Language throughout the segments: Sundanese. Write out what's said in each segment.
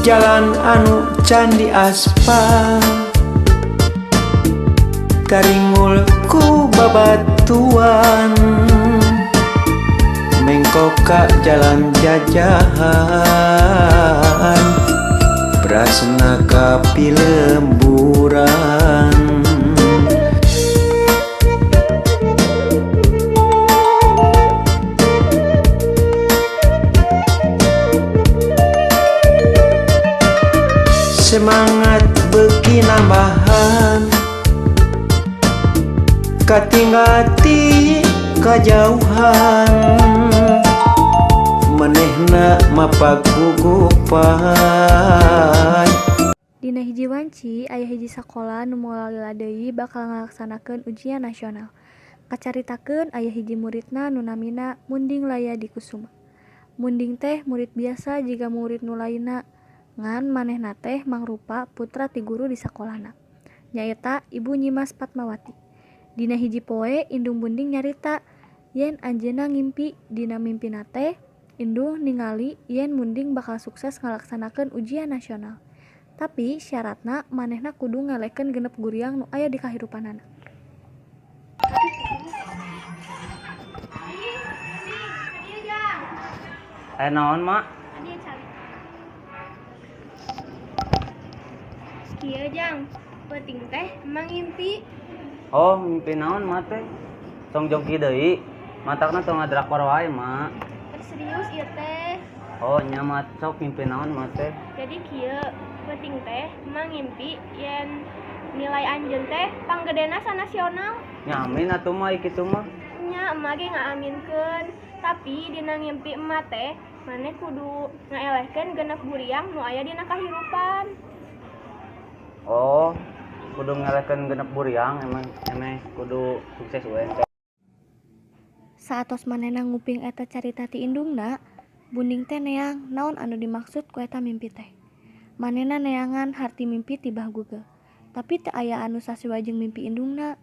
Jalan anu can diaspal karingul ku babatuan mengkok ka jalan jajahan berasna ka pilemburan. Semangat beuki nambahan katinggal ti kajauhan manehna mapak gugupan. Dina hiji wanci aya hiji sakola nu moal lila deui bakal ngalaksanakeun ujian nasional. Kacaritakeun aya hiji muridna nu namina Munding Layadi Kusuma. Munding teh murid biasa jiga murid nu lainna, ngan manehna teh mangrupa putra ti guru di sakolahna, nyaeta Ibu Nyimas Fatmawati. Dina hiji poe indung Munding nyarita yen anjeunna ngimpi, dina mimpina teh indung ningali yen Munding bakal sukses ngalaksanakeun ujian nasional. Tapi syaratna manehna kudu ngelehkeun genep guriang nu aya di kahirupanana. Aya naon, Mak? Kieu, Jang. Peuting teh emang ngimpi. Oh, ngimpi naon, Mak teh? Tong jongki deui. Matakna tong ngadrakor wae, Mak. Serius ieu teh. Oh, nya Mak, sok ngimpi naon, Mak teh? Jadi kieu, peuting teh emang ngimpi yen nilai anjeun teh panggedena sanasional. Nya amin atuh mah kitu mah. Nya emak ge ngaaminkeun, tapi dina ngimpi emak teh maneh kudu ngaelehkeun genep guriang nu aya dina kahirupan. Oh, kudu ngelehkeun genep buriang emang emeh kudu sukses UN teh. Saatos manehna nguping eta carita ti indungna, Munding teh neang naon anu dimaksud ku eta mimpi teh. Manehna neangan harti mimpi tibah Google, tapi teu aya anu sasuai jeung mimpi indungna.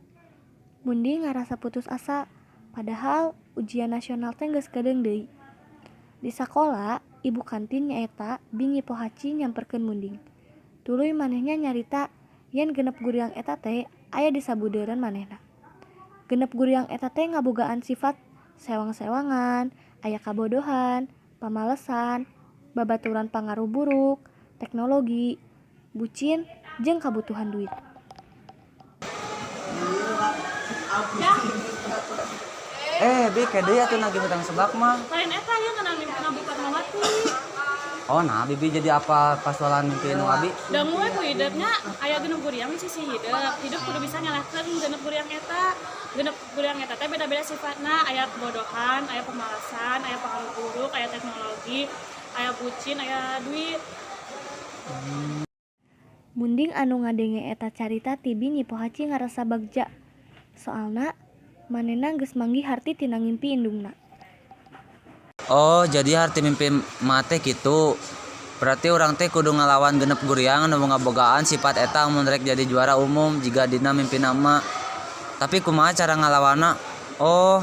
Munding ngarasa putus asa, padahal ujian nasional teh geus kedeung deui. Di sakola, ibu kantin nyaeta Bi Nyi Pohaci nyamperkeun Munding. Tuluy manehna nyarita yen genep guriang eta teh aya di sabudeureun manehna. Genep guriang eta teh ngabogaan sifat sewang-sewangan, aya kabodohan, pamalesan, babaturan pangaruh buruk, teknologi, bucin, jeung kabutuhan duit. Bi, kade atuh nagih hutang sebak mah. Lain eta ya ngeunang mimpi Nabi Fatmawati. Oh, nah Bibi jadi apa pasualan mimpi nu abi? Dangu we ku hideupnya aya genep guriang di sisi hidep. Hidup kudu bisa nyalahkeun genep guriang eta. Genep guriang eta teh beda-beda sifatna, aya kebodohan, aya pemalasan, aya pengaruh buruk, aya teknologi, aya bucin, aya duit. Munding anu ngadenge eta carita ti Bi Nyi Pohaci ngarasa bagja. Soalna manehna geus manggih harti tina ngimpi indungna. Oh, jadi harti mimpi emak teh kitu. Berarti urang teh kudu ngalawan genep guriang anu ngabogaan sifat eta mun rek jadi juara umum jiga dina mimpina emak. Tapi kumaha cara ngalawanna? Oh,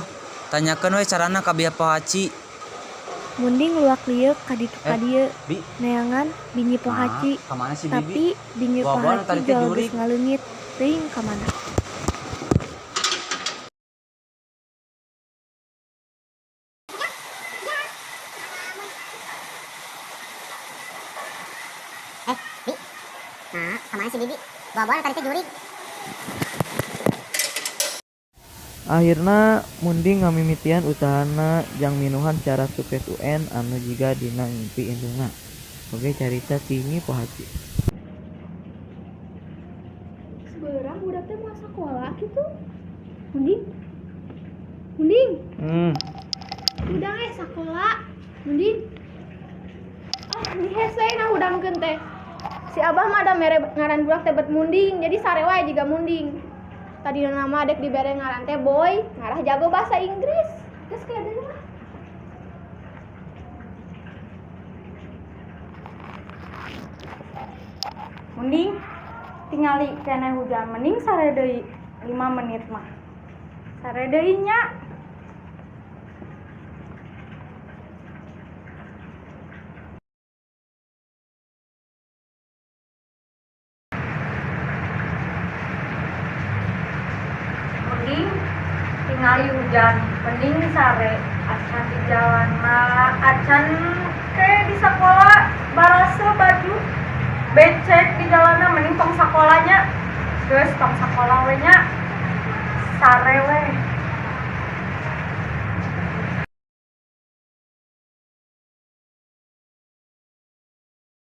tanyakeun we carana ka Bi Pohaci. Munding luak lieuk ka ditu ka dieu, Bi, neangan Bi Nyi Pohaci. Nah, kamana si Bibi? Tapi Bi Nyi Bawa-bawa Pohaci tadi teh jol jurig. geus ngaleungit, teuing ka mana. Bi, nah, kemana si Bibi? Bawa-bawa tadi teh jurig. Akhirna Munding ngamimitian usahana jang minuhan cara sukses UN anu jiga dina ngimpi indungna. Oge carita ti Nyi Pohaci. Sebeurang budak teh moal sakola kitu. Munding. Munding. Hudang sakola. Munding. Ah, di hese na hudangkeun teh. Si Abah mah ada mere ngaran budak teh bet Munding, jadi sare wae jiga Munding. Tadi nama adek dibere ngaran teh Boy, ngarah jago bahasa Inggris. Geus kaya deui lah. Munding, tingali keneh hujan mending sare deui 5 menit mah. Sare deui nya. Tingali hujan, mending sare acan di jalan mah, acan ke di sekolah baraseuh baju becek di jalanna, mending tong sakolanya. Geus, tong sakola we nya, sare we.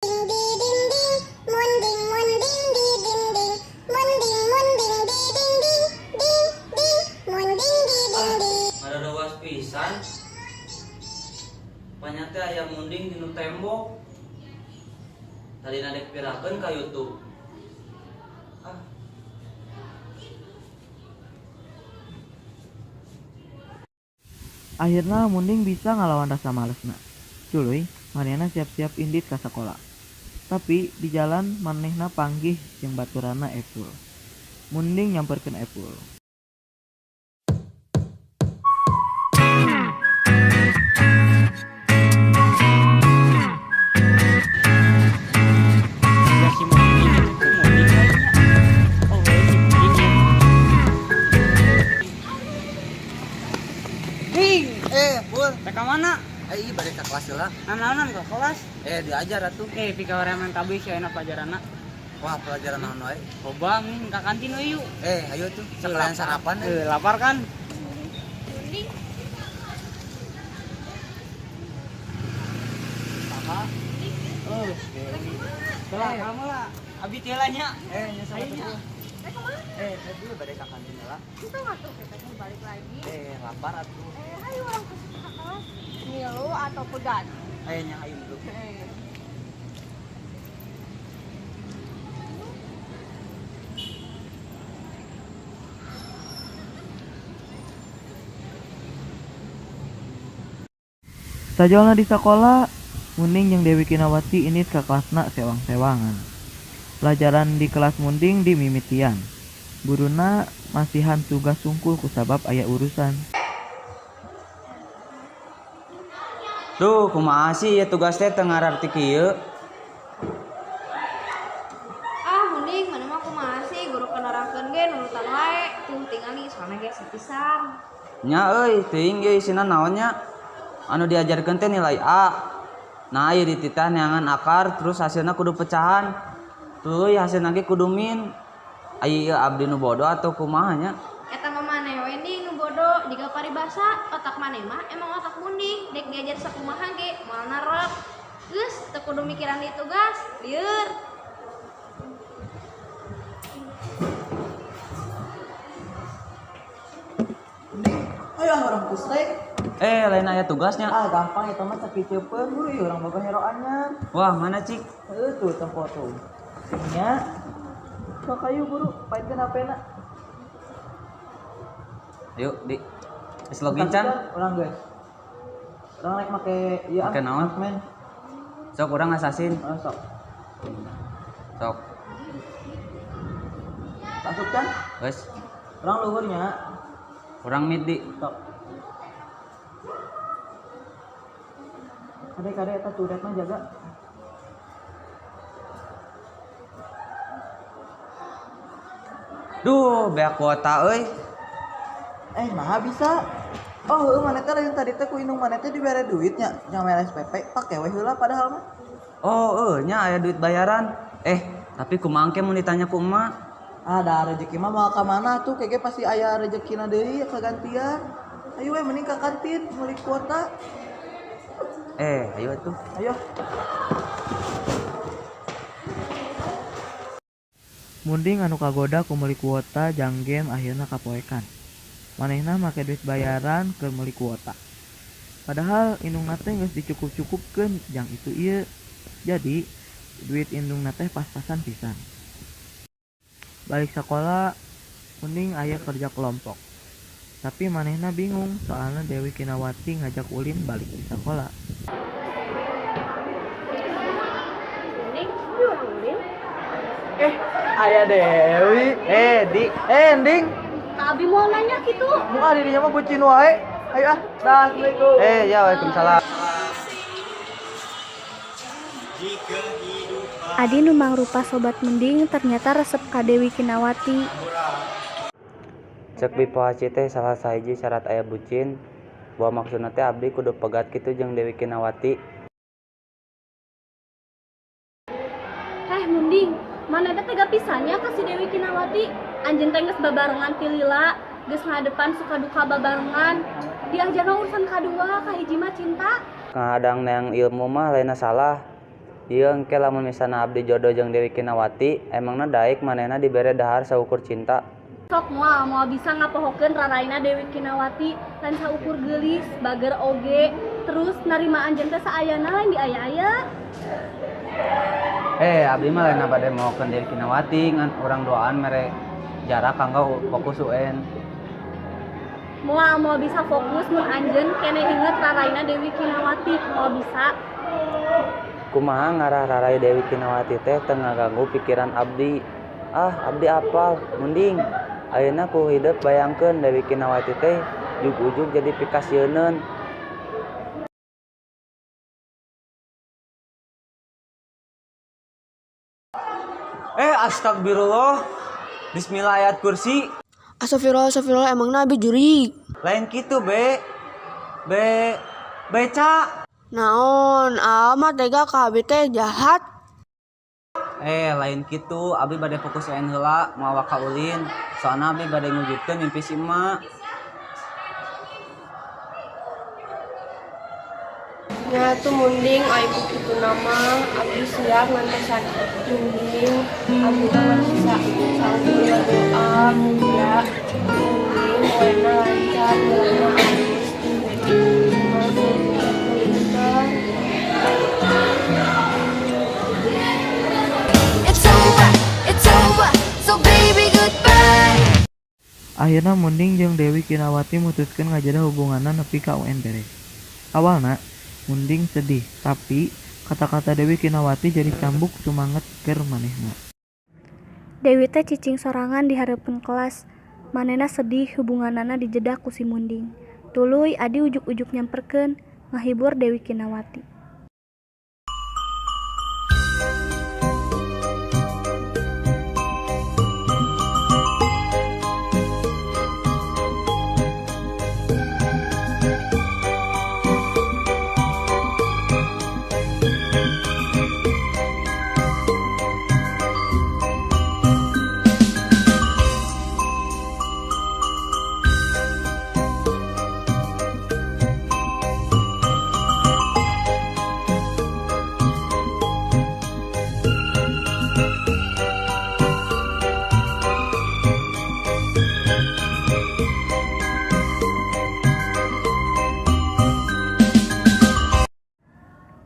Di dinding, munding munding di dinding, munding munding di dinding, ding ding, munding di dinding. Ngareureuwas pisan. Panya teh aya munding dinu tembok. Tadi dek viralkeun ka YouTube. Ah. Akhirna Munding bisa ngalawan rasa malesna. Tuluy, manehna siap-siap indit ka sakola. Tapi di jalan manehna panggih jeung baturanna Epul. Munding nyamperkeun Epul. Ya, si Munding itu tuh, Munding kayaknya. Oh, si Munding ya. Ding, eh, Pul. Rek ka mana? Eh, iya, balik ke kelas lah. Naon ke kelas? Eh, diajar atuh. Eh, pikahoream kabeh sih enak pelajaranna. Wah, pelajaran naon wae? Loba ming ka kantin we yuk. Eh, ayo tuh, sekalian sarapan. Eh, lapar kan? Munding. Saha? Oh, lah, kamu lah. Abi teh lah nya. Eh, nyesel Ayo atuh. nya. Eh, kemana? Eh, saya dulu balik ke kantin lah. Kita nggak tuh, kita mau balik lagi. Eh, lapar atuh. Eh, ayo urang ke kelas. Ngilu atau pegat? Eh, nya ayo dulu. Eh. Sajolna di sakola, Munding jeung Dewi Kinawati indit ka kelasna sewang-sewangan. Pelajaran di kelas Munding dimimitian. Guruna masihan tugas sungkul kusabab aya urusan. Duh, kumaha sih ya tugas teh teu ngararti kieu? Ah, Munding, maneh mah kumaha sih, guru keur nerangkeun ge nurutan wae. Tuh tingali soalna ge pisan. Nya euy, teuing ge isina naon nya? Anu diajarkeun teh nilai A. Nah, ieu dititah neangan akar terus hasilna kudu pecahan. Tuluy hasilna ge kudu min. Ai ieu abdi nu bodoh atau kumaha nya? Eta mah maneh we, Ding, nu bodoh, jiga paribasa otak maneh mah emang otak munding, dek diajar sakumaha ge moal narep. Geus, teu kudu mikiran di tugas, lieur. Ayo ah, urang pusrek. Eh, lain aya tugasnya. Ah, gampang eta mah, sakiceupeuh guru ieu urang boga heroannya. Wah, mana cik? Heuh, tuh tempo tuh. Nya. Sok ayo guru, paenkeun HP-na. Ayo, di. Geus login can? Urang geus. Urang rek make ieu ah. Make naon? Men. Sok urang assassin. Oh, sok. Sok. Masuk can? Geus. Urang luhurnya. Urang mid di. Sok. Kade kade eta turret mah jaga. Duh, beak kuota euy. Eh, maha bisa. Oh, heueuh, maneh teh lain tadi teh ku indung maneh teh dibere duitnya jang mere SPP, pake we heula padahal mah. Oh, eueuh nya aya duit bayaran. Eh, tapi kumaha engke mun ditanya ku emak? Ah, da rezeki mah moal ka mana tuh, kege pasti aya rezekina deui kagantian. Ayo we mending ka kantin meuli kuota. Eh, ayo atuh. Ayo. Munding anu kagoda ku meuli kuota jang game akhirna kapoekan. Manehna make duit bayaran keur meuli kuota. Padahal indungna teh geus dicukup-cukupkeun jang itu ieu. Jadi duit indungna teh pas-pasan pisan. Balik sakola, Munding aya kerja kelompok. Tapi manehna bingung soalna Dewi Kinawati ngajak ulin balik di sakola. Munding, yuk urang ulin. Eh, aya Dewi. Eh, Di. Eh, Ding. Ka abi mau nanya gitu. Muka dirinya mah bucin wae. Ayo ah. Dah, Assalamualaikum. Eh, ya waalaikumsalam. Adi nu mangrupa sobat Munding ternyata resep ka Dewi Kinawati. Ceuk Bi Pohaci teh salah sahiji syarat aya bucin. Boa maksudna teh abdi kudu pegat kitu jeung Dewi Kinawati. Heh Munding, maneh teh tega pisan nya ka si Dewi Kinawati. Anjeun teh geus babarengan ti lila, geus ngadepan suka duka babarengan. Diajarna urusan kadua, kahiji mah cinta. Ngahadang neang ilmu mah lainna salah. Ieu engke lamun misalna abdi jodoh jeung Dewi Kinawati, emangna daek manehna dibere dahar saukur cinta. Sok moal moal bisa ngapohokeun raraina Dewi Kinawati, lain saukur geulis, bager oge, terus narima anjeun teh saayana lain diaya-aya. Eh, abdi mah lain bade mohokeun Dewi Kinawati, ngan urang doaan mere jarak kanggo fokus UN. Moal moal bisa fokus mun anjeun keneh inget raraina Dewi Kinawati, moal bisa. Kumaha ngarah rarai Dewi Kinawati teh teu ngaganggu pikiran abdi. Ah, abdi apal, munding. Ayeuna ku hidep bayangkeun Dewi Kinawati teh jug-ujug jadi pikasieuneun. Eh, astagfirullah. Bismillah ayat kursi. Astagfirullah, astagfirullah, emangna abi jurig? Lain kitu, Be. Be beca. Naon, amat tega ka abi teh jahat. Eh, lain kitu, abi bade fokus UN heula, moal waka ulin. Soalna abi bade ngujudkeun mimpi si emak. Nya tuh Munding, ai ku kitu nama abdi siap ngantosan Munding, abdi mah ngan bisa saukur doa mugia Munding poena lancar, jalanna alus, jadi masuk pinter. It's over, it's over, so baby goodbye. Akhirna Munding jeung Dewi Kinawati mutuskeun ngajeda hubunganna nepi ka UN beres. Awalna, Munding sedih, tapi kata-kata Dewi Kinawati jadi cambuk sumanget keur manehna. Dewi teh cicing sorangan di hareupeun kelas. Manehna sedih hubunganana dijeda ku si Munding. Tuluy Adi ujug-ujug nyamperkeun, ngahibur Dewi Kinawati.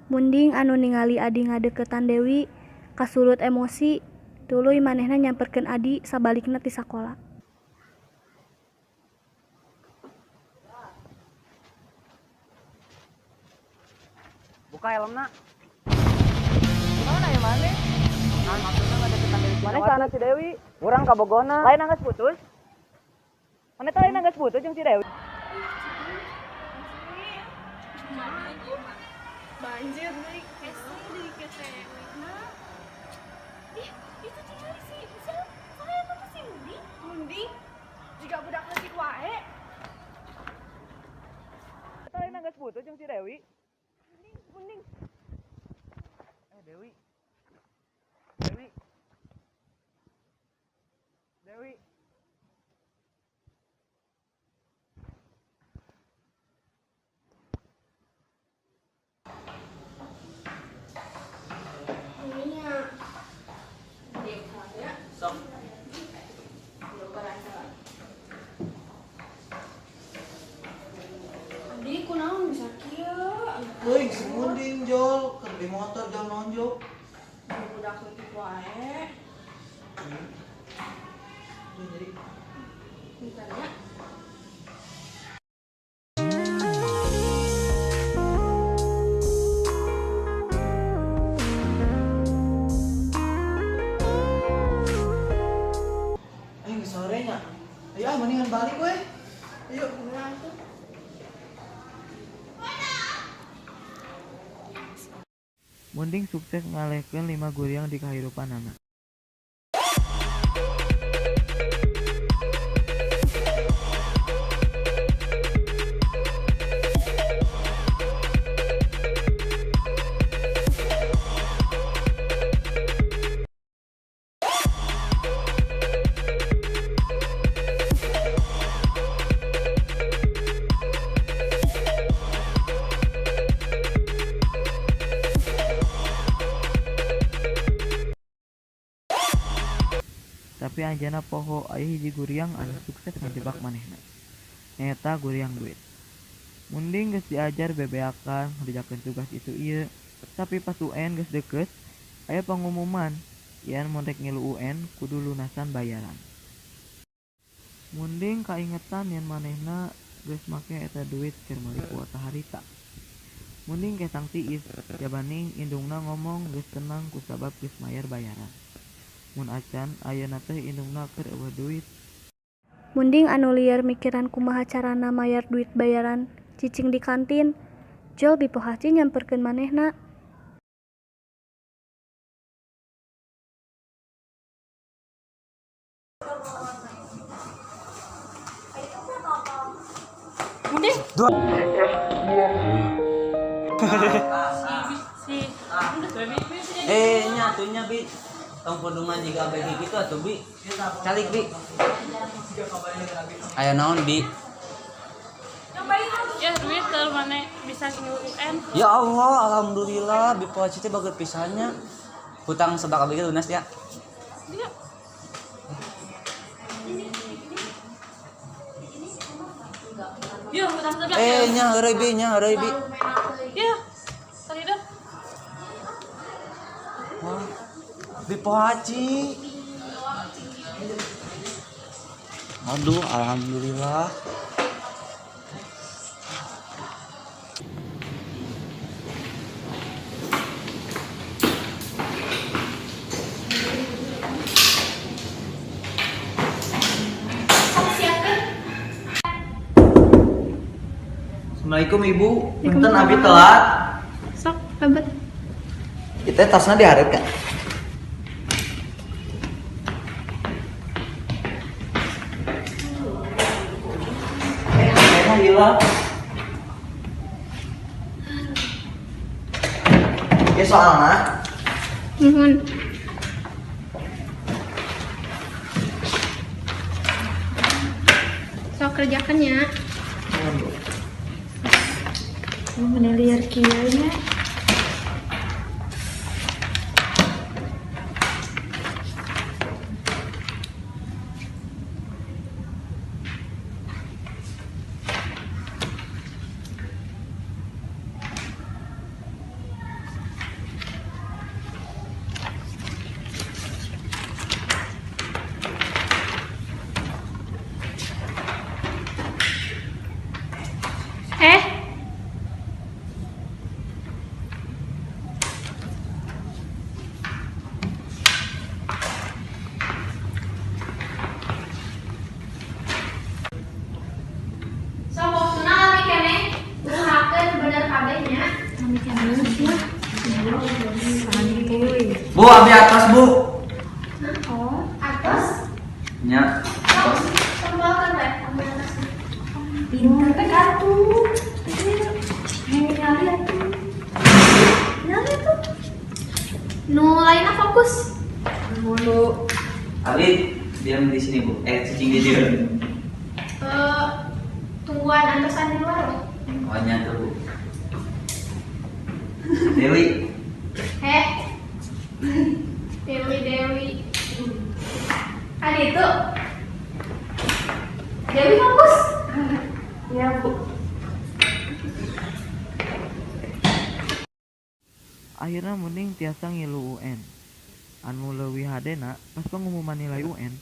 Munding anu ningali Adi ngadeukeutan Dewi, kasulut emosi, tuluy manehna nyamperkeun Adi sabalikna ti sakola. Buka helmna. Kunaon aya maneh? Naon maksudna ngadeukeutan Dewi Kinawati? Maneh saha si Dewi? Urang kabogona. Lain geus putus? Maneh teh lain geus putus jeung si Dewi? Banjir deui, hese deui ke teh. Ih, itu tingali si saya eta teh si Munding. Munding jiga budak leutik wae. Eta lain geus putus jeung si Dewi? Munding, Munding. Eh, Dewi. Dewi. Dewi. Sok. Abi kunaon bisa kieu? Teuing si Munding jol, keur di motor jol nonjok. Budak leutik wae. Duh, jadi Bentar ya. Eh, geus sore nya. Ayo ah mendingan balik we. Ayo. Munding sukses ngalehkeun 5 guriang di kahirupanana. Tapi anjeunna poho aya hiji guriang anu sukses ngajebak manehna. Nyaeta guriang duit. Munding geus diajar bebeakan ngerjakeun tugas itu ieu, tapi pas UN geus deukeut aya pangumuman yen mun rek ngilu UN kudu lunasan bayaran. Munding kaingetan yen manehna geus make eta duit keur meuli kuota harita. Munding kesang tiis, jabaning indungna ngomong geus tenang kusabab geus mayar bayaran. Mun acan ayeuna teh indungna keur euweuh duit. Munding anu lieur mikiran kumaha carana mayar duit bayaran cicing di kantin, jol Bi Pohaci nyamperkeun manehna. Munding. Dua. Si Eh, nya atuh nya Bi. Tong kudungan jiga abg kitu atuh Bi. Calik Bi. Aya naon Bi? Ya duit keur mana bisa ngilu UN. Ya Allah, alhamdulillah Bi Pohaci teh bager pisan nya. Hutang seblak abg lunas ya. Iya. Yuk, hutang seblak. Eh, nya heureuy Bi, nya heureuy Bi. Ya. Tadi dah. Wah, Bi Pohaci. Aduh, alhamdulillah. Sok siapkeun. Assalamualaikum Ibu, punten abi telat. Sok, lebet. Kita tasnya diharet kan? Eh, HP-nya hilang. Ya soalnya Nuhun. Sok kerjakan ya. Meni lieur kieu nya. Eh, Sok waktuna lami keneh usahakeun bener kabeh nya. Lami keneh sih. Santuy. Bu, abi atos, Bu. Oh, atos. Nya, atos. Kembangkan we, ambil atas. Pinter teh kartu. Hei, nyali atuh. Nyali atuh. Nu lainna fokus. Nuhun, Bu. Abi diam di sini, Bu. Eh, cicing di dieu. Eh, tungguan antosan di luar. Oh, nya tuh, Bu. Dewi, Eh. Dewi Dewi. Kan itu. Dewi fokus. Iya, Bu. Akhirna Munding tiasa ngilu UN. Anu leuwih hadena, pas pengumuman nilai UN,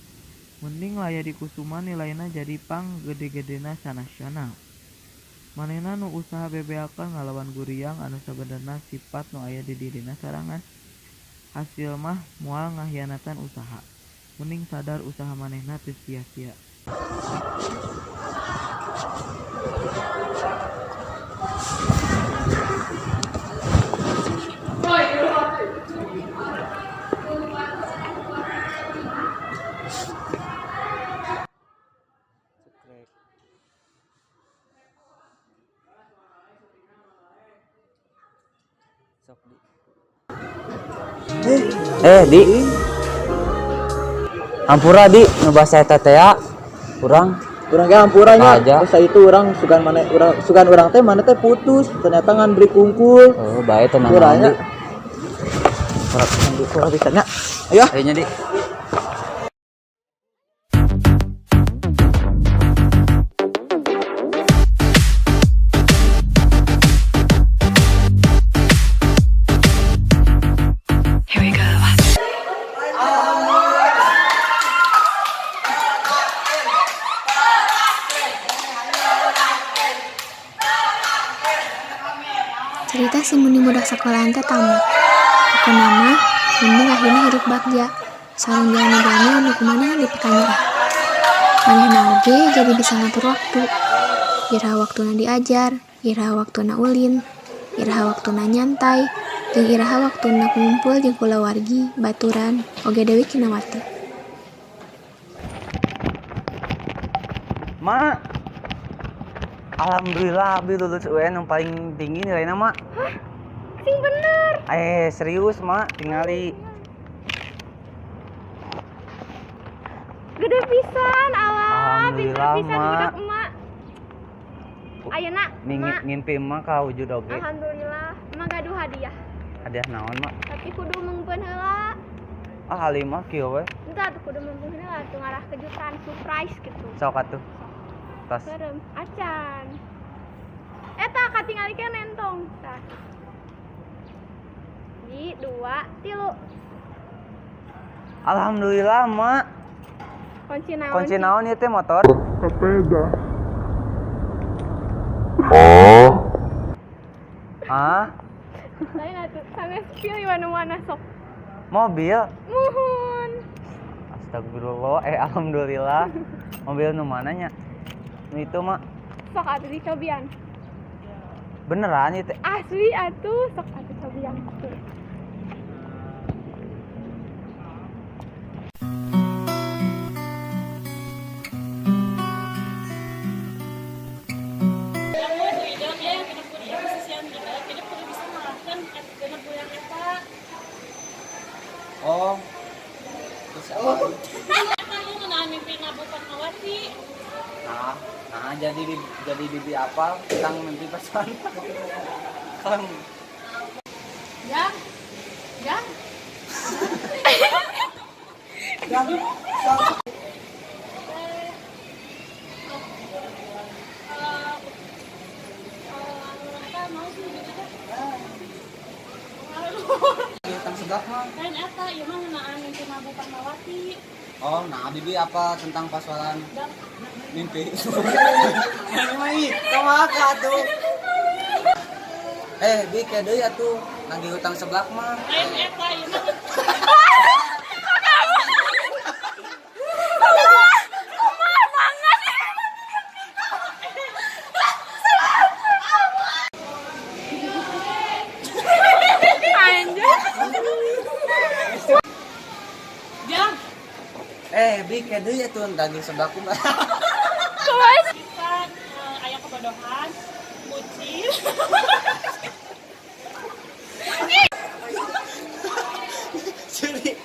Munding laya di Kusuma nilaina jadi pang gede-gedena sanasional. Manehna nu usaha bebeakan ngalawan guriang anu sabenerna sipat nu aya di dirina sorangan. Hasil mah moal ngahianatan usaha. Munding sadar usaha manehna teu sia-sia. Cekrek. Sok, Di. Eh, Di. Hampura, Di, nu basa eta teh ya. Kurang. Urang ge hampura nya. Aja. Basa itu urang sugan mana urang sugan urang teh mana teh putus, ternyata ngan beri kungkul. Oh, bae tenang. Hampura nya. Di. Kurang Kurang bisa nya. Ayo. Ayo nya, Di. budak sakolahan teh tamat. Pokona mah Munding akhirna hirup bagja sareng jalmi-jalmi anu ku manehna dipikanyerah. Manehna oge jadi bisa ngatur waktu. Iraha waktuna diajar, iraha waktuna ulin, iraha waktuna nyantai, jeung iraha waktuna ngumpul jeung kulawargi, baturan, oge Dewi Kinawati. Mak. Alhamdulillah abdi lulus UN yang paling tinggi nilainya, Mak. Hah? Sing bener. Eh, serius, Mak, tingali. Gede pisan, alah, pinter Alhamdulillah, pisan Mak. Budak emak. Ayeuna, Mak. Ngimpi emak kawujud oge. Alhamdulillah, emak gaduh hadiah. Hadiah naon, Mak? Tapi kudu meungpeun heula. Ah, alim mah kieu we. Entah tuh kudu meungpeun heula tuh ngarah kejutan surprise gitu. Sok atuh. Tos. Serem, acan. Eta katingali ke nentong. Tah. Di dua, tilu. Alhamdulillah, Mak. Kunci naon? Kunci naon ieu teh motor? Sepeda. Ah, Lain atuh, sanes pilih mana-mana sok. Mobil. Muhun. Astagfirullah, eh alhamdulillah. Mobil nu mana nya? Nu itu, Mak. Sok atuh dicobian. Beneran ieu teh? Asli atuh, sok atuh cobian. Tuh. Yang hidup ya genep guriang di sisian hidup, hidup kudu bisa ngalahkeun genep guriang eta. Oh. Terus apa? Eta ieu ngeunaan mimpi Bu Fatmawati. Nah, jadi bibi apa tentang mimpi pasangan? Kang, Jang. Jang. Jang, sok. Eta mau sih gitu teh. Utang seblak mah. Lain eta ieu mah ngeunaan mimpi Bu Fatmawati. Oh, nah bibi apa tentang pasolan Jang. Mimpi? Ini mah ih, kumaha tuh? Eh, bi ke deui atuh, nagih hutang seblak mah. Lain eta ieu mah. Anjir. Jang. Eh, bi ke deui atuh nagih seblak mah. Sifat aya kebodohan, bucin. Sini.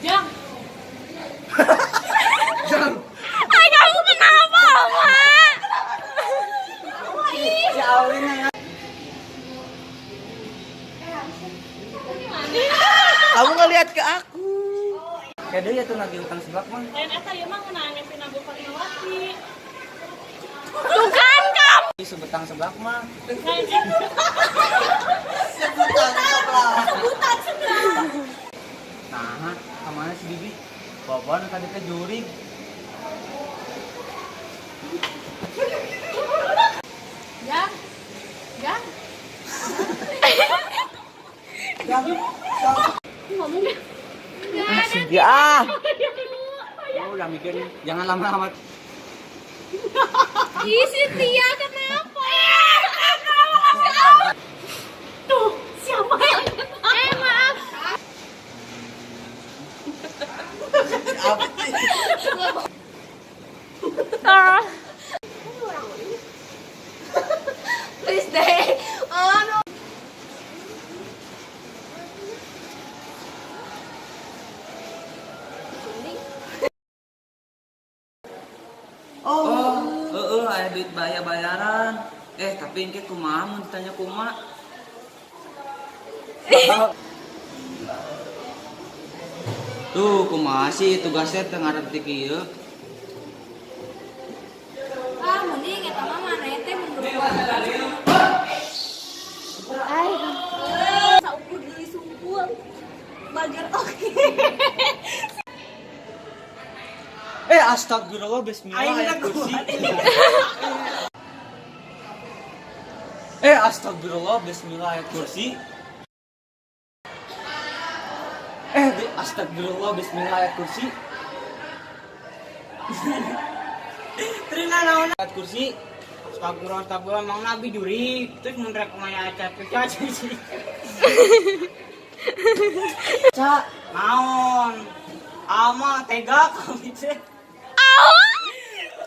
Jang. Jang. Ay, kamu kenapa, Mak? Si Alwin yang Kamu ngeliat ke aku. Ke deui atuh nagih hutang seblak mah. Lain eta ieu mah ngeunaan mimpi Bu Fatmawati. Tuh kan kamu. Sebetang seblak mah. Lain eta. Sebutan seblak. Sebutan seblak. Nah, kemana si Bibi? Bawa tadi teh jurig. Jang. Jang. Jang, sok. Ngomong deh. Ah, si ah. Oh, udah mikirnya. Jangan lama-lama. Ih, si Tia kenapa? Tuh, siapa yang Eh, maaf. Apa sih? Ah. Please deh. Oh, no. Oh, heeh, aya duit bayar bayaran. Eh, tapi engke kumaha mun ditanya kumaha? Tuh, kumaha sih tugasnya teu ngarep kieu. Ah, mending eta mah maneh teh mundur. Ay, Saukur deui sungkul. Bager oke. Eh, astagfirullah, bismillah, Aing ayat tak kursi. Astagfirullah, bismillah, ayat kursi. Astagfirullah, bismillah, ayat kursi. Terima naon? Ayat kursi. Astagfirullah, astagfirullah, mang nabi juri. Terus mun rek maya acat caca. Ca, Naon? Ama tega kami teh.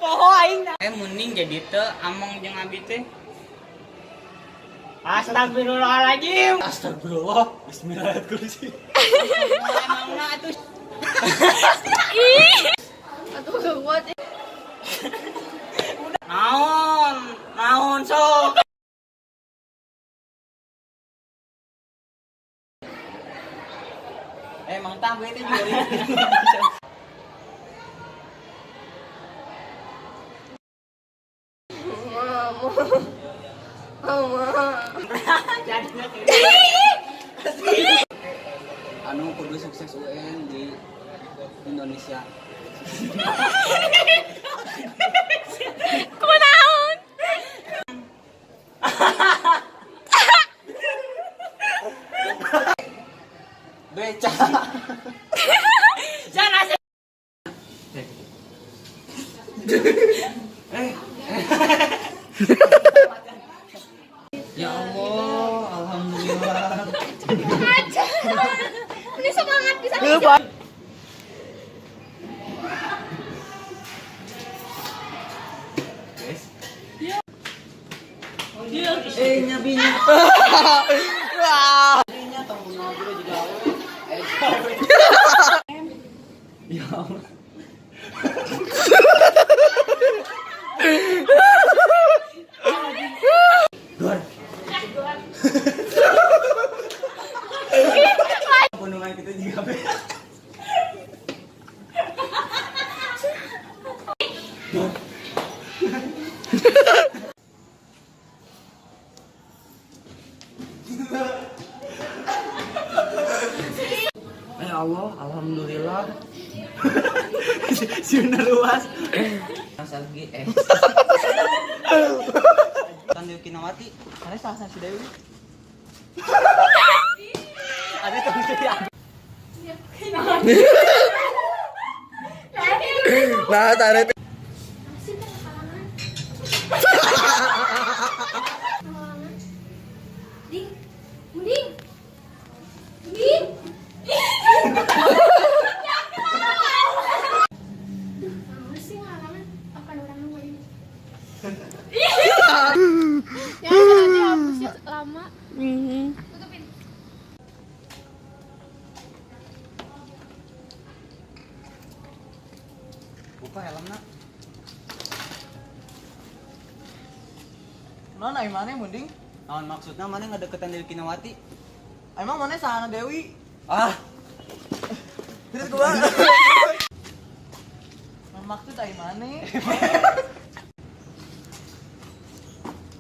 Poho aing. Mending jadi teu among jeung abi teh. Astagfirullahaladzim. Astagfirullah, bismillah, ayat kursi. Emangna atuh. Atuh gak kuat. Naon? Naon sok? Mang tah gue teh juga. Mama. Mama. Anu kudu sukses UN di Indonesia. Kunaon? Beca. Jangan. Ya Allah, alhamdulillah. Aja. Ini semangat bisa. Nyabinya. Nyabinya tong kunaon juga juga awe. Ya Allah. Dor. Penuhan kita juga be. Dor. Ya Allah, alhamdulillah. Siuna luas. Mas Algi Kan Dewi Kinawati. Mana salah si Dewi? Ada tong ya. Nah, tarik. Ding. Mending. Mending. Duh, naon sih ngalangan? Apa orang nunggu ini? Ya, nanti hapusnya lama. Tutupin. Buka helmna. Non, ai maneh munding? Naon maksudna maneh ngedeketan Dewi Kinawati? Emang maneh sahana Dewi? Ah, Terus gua. Non maksud ai maneh?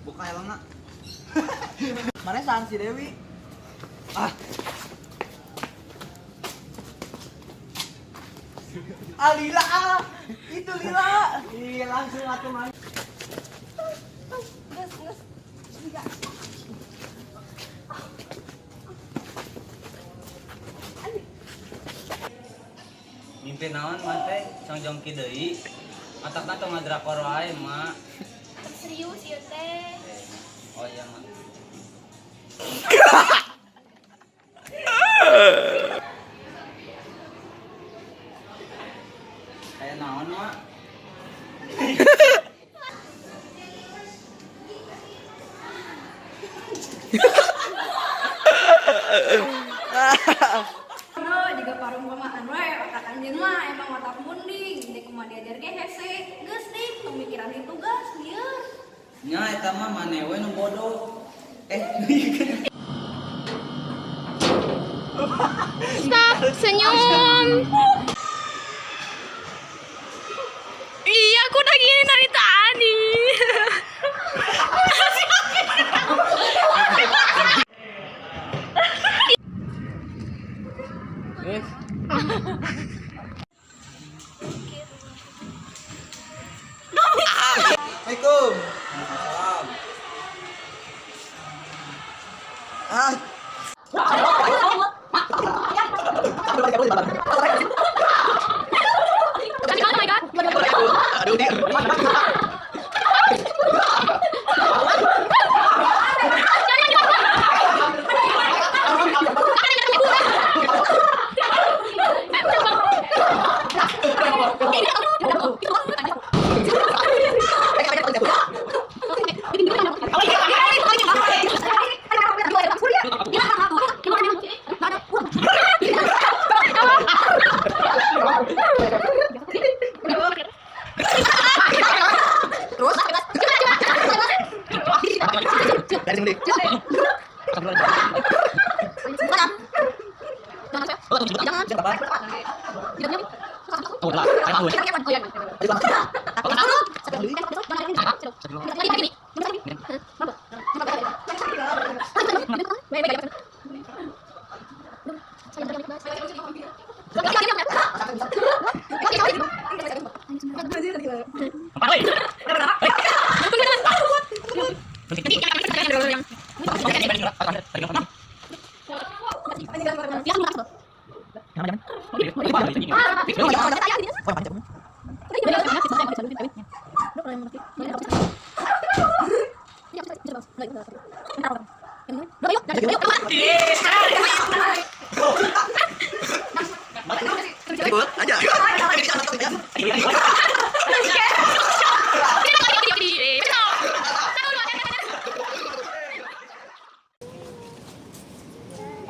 Buka helmna. Maneh sahan si Dewi? Ah, Ah lila ah. Itu lila. Iya langsung atuh maneh. Gas, gas. Tiga. Mimpi naon mah teh songjongki deui. Matakna tong ngadrakor wae, Mak. Serius ya teh. Oh iya, Mak. Kayak naon, Mak? No, juga parumpamaan we, otak anjeun mah emang otak munding, dek kumaha diajar ge hese. Geus nih, tong mikiran itu gas, lieur. Nya eta mah maneh we nu bodoh. Stop, senyum. Iya, aku udah gini dari tadi. Guys, Assalamualaikum. Salam. Ah.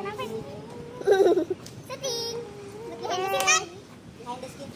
Kenapa ini? Setting. Behind the scene kan? Behind the scene.